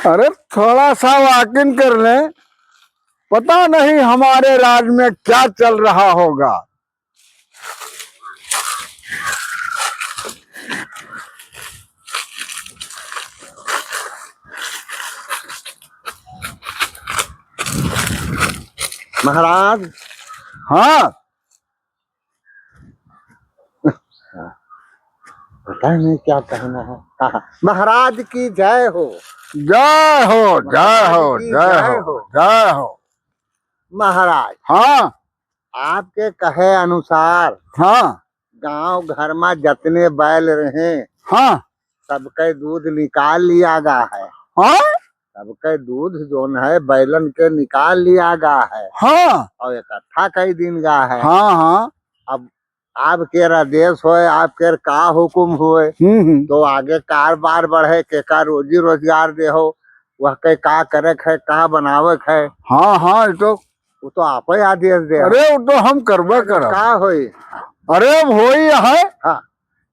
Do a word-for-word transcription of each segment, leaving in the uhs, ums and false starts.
अरे, थोड़ा सा वॉकिंग कर लें, पता नहीं हमारे राज में क्या चल रहा होगा। महाराज। हाँ। पता नहीं क्या कहना है। हाँ, महाराज की जय हो। जय हो, जय हो, महाराज की जय जय हो, हो। जय हो। महाराज, हाँ। आपके कहे अनुसार हाँ। गांव घर मा जतने बैल रहे, हाँ। सबके दूध निकाल लिया गा है। हाँ? सबके दूध जोन है, बैलन के निकाल लिया गा है। हाँ। और इकट्ठा कई दिन गा है। हाँ, हाँ। अब आपके आदेश होए, आपके का हुकुम होए, हम्म, हम्म। तो आगे कारोबार बढ़े, के का रोजी रोजगार दे हो, वह के का करे के है, का बनावे के है। हाँ, हाँ, ये तो वो तो आप ही आदेश दे। अरे, वो तो हम करबे अरे, करब। का होई? अरे, अब होई है हाँ।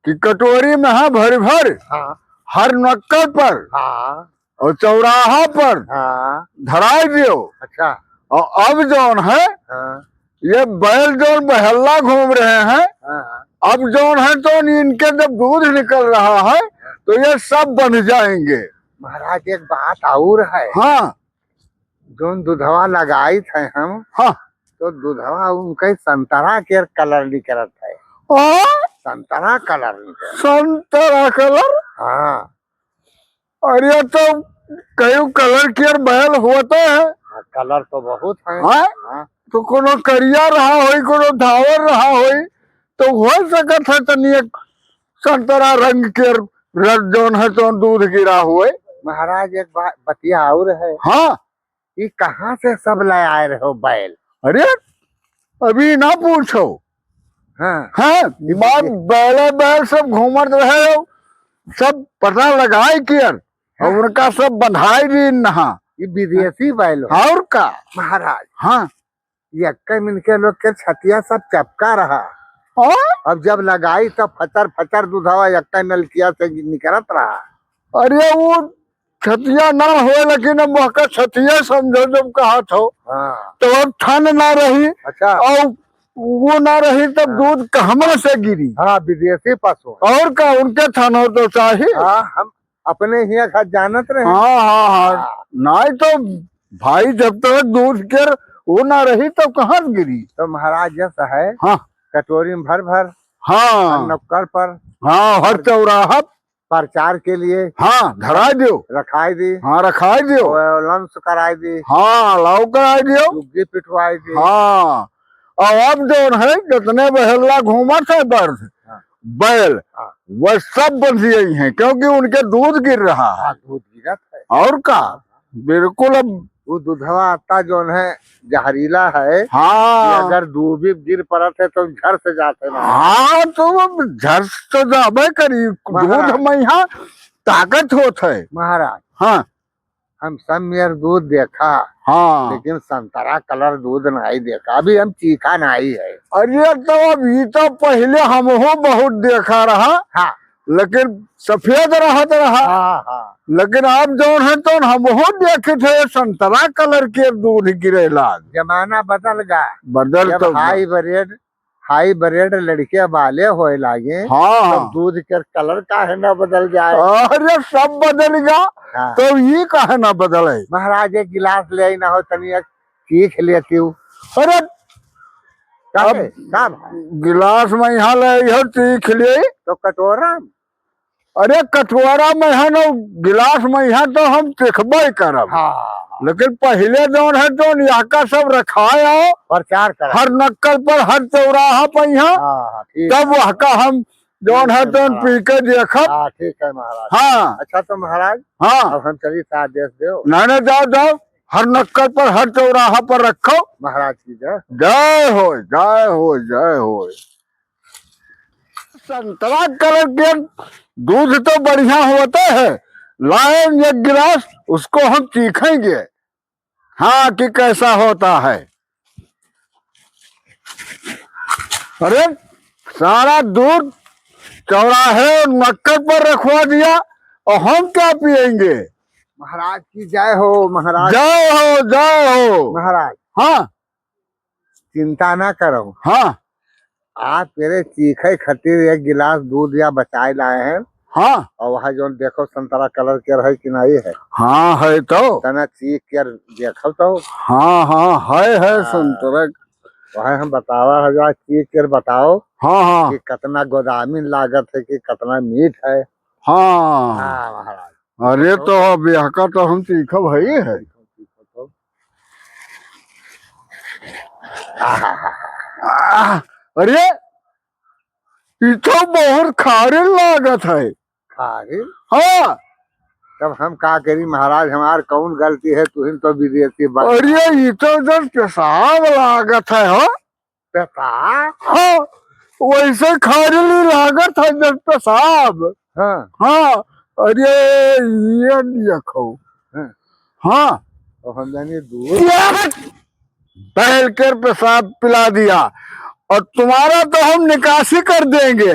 कि कटोरी में है भर भर, हाँ। हर नुक्कड़ पर हाँ। और चौराहा पर हाँ। धराई दियो। अच्छा। और अब जौन है, हाँ। ये बैल जौन बहल्ला घूम रहे हैं, हाँ। अब जौन है तो इनके जब दूध निकल रहा है, तो ये सब बंध जाएंगे। महाराज, एक बात और है। हाँ। जौन दुधवा लगाइत है हम, हाँ। तो दुधवा उनके संतरा के कलर निकलत है। हाँ? संतरा कलर निकलत। संतरा कलर? हाँ। अरे, तो कई कलर के बैल होते हैं। हाँ, कलर तो बहुत है। हाँ? हाँ। तो कोनो करिया रहा होई, कोनो धावर रहा होई, तो हो सकत है तनी एक संतरा रंग के रस जौन है, जौन दूध गिरा हुए। महाराज, एक बात, बतिया और है। हाँ। ये कहाँ से सब ले आए रहे हो बैल? अरे, अभी ना पूछो। हाँ। हाँ, ये बात बैठे बैले बैल सब घूमत रहे हो, सब पता लगाए कियर, और हाँ। उनका सब बंधाई दी नहा। ये विदेशी बैल हो। और का? महाराज। हाँ। ये एक्के मिनके लोग के छतिया सब चपका रहा। हाँ? अब जब लगाई तब फचर फचर दुधावा एक्के नलकिया से निकलत रहा। अरे वो छतिया ना होए, लेकिन अब वहका छतिया समझो जब कहत हो, हाँ। तो अब थन ना रही, अच्छा। और वो ना रही, तब हाँ। दूध कहमा से गिरी? हाँ, विदेशी पशु। और का, उनके थन हो तो चाही। हाँ, हम अपने हिया खा जानत रहे। हाँ, हाँ, हाँ। हाँ। नहीं तो भाई, जब तक दूध के वो ना रही, तब कहाँ से गिरी? तो महाराज जस है, हाँ। कटोरी में भर भर, हाँ। हर नुक्कड़ पर, हाँ, हर और चौराहा प्रचार के लिए हाँ, धराई दियो। रखाई दी। हाँ, रखाई दियो। और लंस कराई दी। हाँ, लाऊ कराई दियो। लुग्गी पिटवाई दी। हाँ, और अब जौन है, जितने बहल्ला घूमत है बर्द, हाँ। बैल, हाँ। वह सब बंध गई हैं, क्योंकि उनके दूध गिर रहा है। हाँ, दूध गिरत है। और का? हाँ। बिल्कुल, अब वो दुधवा आता जौन है, जहरीला है, हाँ। कि अगर दूबी गिर पड़त है तो झर से जात है ना। हाँ, तो वो झर से तो जाबे करी, महाराज। दूध में यहाँ ताकत होत है। महाराज, हाँ। हम सब मेर दूध देखा, हाँ। लेकिन संतरा कलर दूध नहीं देखा, अभी हम चीखा नहीं है। अरे, तो अब ये तो पहले हमहू बहुत देखा रहा। हाँ। लेकिन सफेद रहत रहा। हाँ, हाँ। लेकिन अब जौन है तौन हमहू देखित है, संतरा कलर के दूध गिरे लाग। जमाना बदल गा। बदल जब तो गा। हाई ब्रेड, हाई ब्रेड लड़के वाले होए लागे, हाँ। तब दूध के कलर काहे ना बदल जाए? अरे, सब बदल गा, हाँ। तो ये काहे ना बदले? महाराज, एक गिलास ले आई ना हो, तनी एक चीख लेती हूँ। अरे, काहे? अब का भाई? गिलास में यहाँ ले आइहो, चीख ले। तो कटोरा? अरे, कटोरा में है ना, गिलास में यहाँ तो हम चीखबे करब। हाँ। लेकिन पहले जौन है, जौन यहाँ का सब रखाए आओ, प्रचार करब। हर नुक्कड़ पर, हर चौराहा पर यहाँ, हाँ, हाँ, ठीक तब है। वह का हम जौन ठीक है, है, जौन महाराज। पी के देखब। हाँ, ठीक है महाराज। हाँ। अच्छा, तो महाराज, हाँ। अब हम चली, का आदेश दो। ना, ना, जाओ, जाओ। हर नुक्कड़ पर, हर चौराहा पर रखो। महाराज की जय। जय हो, जय हो, जय हो। संतरा कलर के दूध तो बढ़िया होता है, लाएं एक गिलास, उसको हम चीखेंगे, हाँ, कि कैसा होता है। अरे, सारा दूध चौराहे और नुक्कड़ पर रखवा दिया, और हम क्या पिएंगे? महाराज की जय हो, महाराज। जय हो, जय हो। महाराज। हाँ। चिंता ना करो। हाँ। आप मेरे चीखे खातिर एक गिलास दूध या बचाए लाए हैं। हाँ। और वहाँ जौन देखो संतरा कलर के रहे कि नहीं है? हाँ, है तो। तना चीख के देखो तो। हाँ, हाँ, है, है हाँ। संतरा। वहाँ हम बतावा है, जा चीख के बताओ हाँ, हाँ। कि कितना गोदामिन लागत है, कि कितना मीठ है। हाँ। हाँ, महाराज। अरे, तो अब यहाँ का तो हम चीखब है ही है। आह, अरे, ई तो बहुत खारिल लागत है। खारिल? हाँ। तब हम का करी महाराज, हमार कौन गलती है, तुहिन तो विदेशी बा। अरे, ई तो जब पेशाब लागत है, हो? पेशाब? हाँ, वैसे खारिल ही लागत है जब पेशाब। हाँ। हाँ, अरे, ये देखो। हाँ। हाँ। और हम जानिए दूध। बैल के पेशाब पिला दिया और तुम्हारा तो हम निकासी कर देंगे।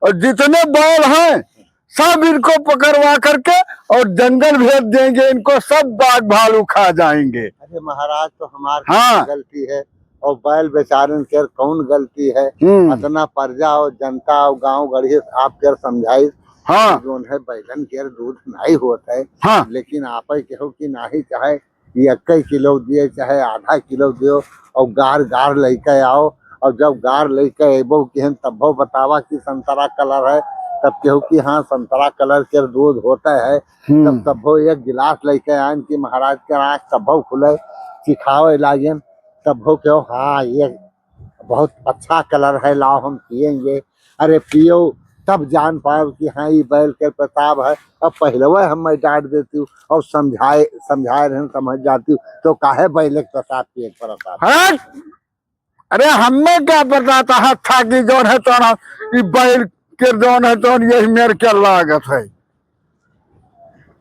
और जितने बैल हैं, सब इनको पकड़वा करके और जंगल भेज देंगे, इनको सब बाघ भालू खा जाएंगे। अरे महाराज, तो हमार हाँ। गलती है और बैल बेचारन के कौन गलती है? हम्म। इतना प्रजा और जनता और गांव गढ़ी आपके समझाई हाँ। कि जौन है बैलन के दूध नहीं होत है, हाँ। लेकिन आप केहू की नाही चाहे कि एक्के किलो दिए चाहे आधा किलो दियो और गार गार लेके आओ। और जब गार लेके अइबो किहन तब्बो बतावा कि संतरा कलर है, तब केहू कि हाँ संतरा कलर के दूध होता है। हम्म। तब तब्बो एक गिलास लेके आएन कि महाराज के आँख तब्बो खुले, चिखावे लागेन, तब्बो केहू हाँ ये बहुत अच्छा कलर है, लाओ हम पिएंगे। अरे पियो, तब जान पाओ कि हाँ, ई बैल के पेशाब है। अब पहले वह हम मैं डांट देती हूँ और समझाए, समझाए रहन, समझ जाती हूँ, तो काहे बैल के पेशाब पिए के पड़ता है? हट! अरे, हमें क्या पता था, था कि जौन है तौन ई बैल के जौन है तौन यही मेर के लागत है।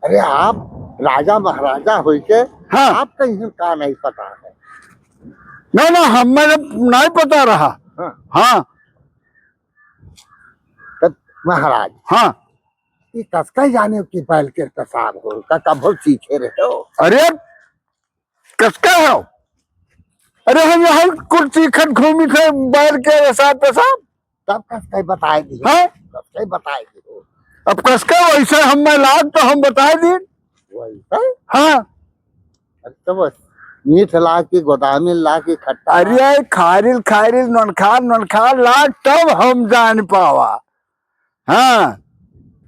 अरे, आप राजा महाराजा होई के हाँ। आपका इन्हें का नहीं पता है? ना, ना, हमें नहीं पता रहा। हाँ। हाँ। तब महाराज, हाँ। ये कसका जाने कि बैल के पेशाब हो, का कब हो चीखे रहे हो? अरे, कसका हो? अरे, हम यहाँ कुल चीखत घूमी थे, बैल के पेशाब, पेशाब। तब कसका बताए दी हो? हाँ? कसका बताए दी हो? अब कसका वैसे हम में लाग तो हम बताए दी। वैसे? हाँ। अरे, तो बस मीठ लाग की, गोदामी लाग की, खट्टा अरे, लाग। खारिल, खारिल, नोनखार, नोनखार लाग, तब हम जान पावा। हाँ,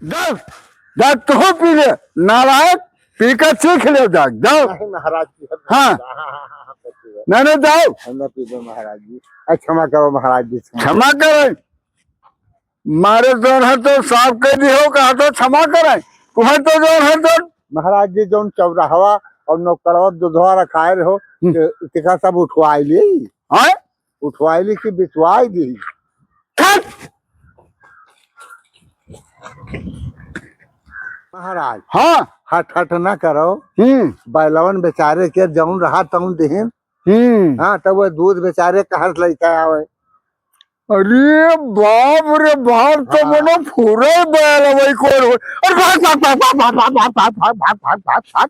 जा, जा तू पी ले, नालायक, पी के चीख ले जा, जाओ। नहीं महाराज जी, हम हाँ। हाँ, हाँ, हाँ, हाँ, हाँ, पी ले। नहीं, नहीं, जाओ। हम ना पीबे महाराज जी। अ, क्षमा करो महाराज जी, क्षमा क्षमा करें। मारे जौन है तो साफ कह दी हो, कहा तो क्षमा करें। तुम्हें तो जौन है तो महाराज जी, जौन चौराहवा और नौकड़वा दुधवा रखाए रहो, हम्म। ते-, तेका सब उठवाई ली। हाँ? उठवाई ली कि बिचवाई दी? हट! महाराज, हाँ। हट हट ना करो। हम्म। बैलवन बेचारे के जौन रहा तौन दिहिन। हम्म। हाँ, तब वो दूध बेचारे कहाँ से लेके आवे? अरे बाप रे बाप, तो हाँ। मनो फुरे बैल वही कौन हो? अरे भाग, भाग, भाग।